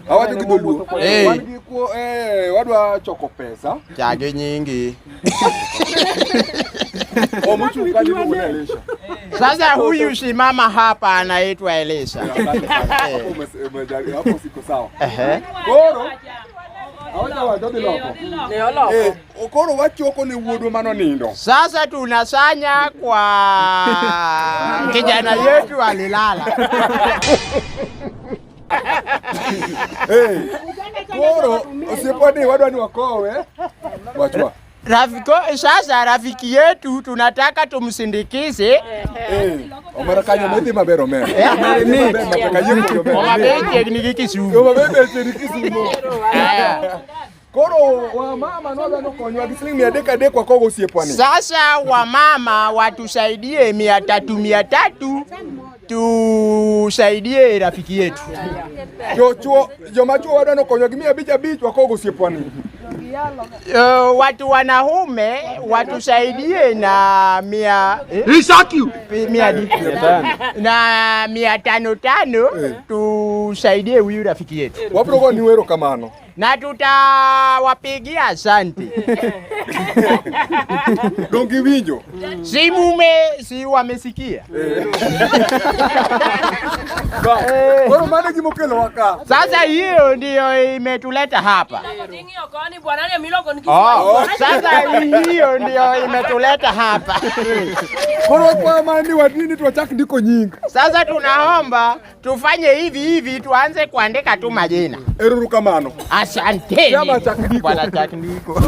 Awacho gi dholuo. Eh. Wan gi kuo wadwa choko pesa. Chage nyingi. Omuchung' kanyo iluongo ni Elisha. Sasa huyu simama hapa anaitwa Elisha. Hapo hapo siko sawa. Ehe. Koro awacha wacho dhi loko. Ne oloko. Koro wachoko ne wuodwa manonindo. Sasa tunasanya kwa kijana yetu alilala. Koro osiepwa ni wadwa ni wakowe. Wachwa. Sasa rafiki yetu tunataka tumsindikize. Omera kanyo ne dhi maber omera. Omera dhi maber mapek ayie kodi omera. Homa Bay chiegni gi Kisumu. Homa Bay be chiegni Kisumu. Koro wamama nodwa nokonywa gi siling 300 300 wakogo osiepwa ni. Sasa wamama watusaidie 300 300 tusaidie rafiki yetu. Jochuo joma chuo wadwa nokonywa gi 500 500 wakogo osiepwa ni. Watu wanaume watusaidie na mia mia na 500 500 tusaidie huyu rafiki yetu. Wabiro goni wero kamano. Na tutawapigia asante. Donge iwinjo? Si mume si wamesikia? Koro mano e gima okelowa ka. Sasa hiyo ndiyo imetuleta hapa. Oh. Sasa hiyo ndiyo imetuleta hapa. Koro wakwayo mana ni wadini to wachak ndiko nying. Sasa tunaomba tufanye hivi hivi, tuanze kuandika tu majina. Ero uru kamano. Asanteni. Chama cha Ndiko. Bwana Chak Ndiko.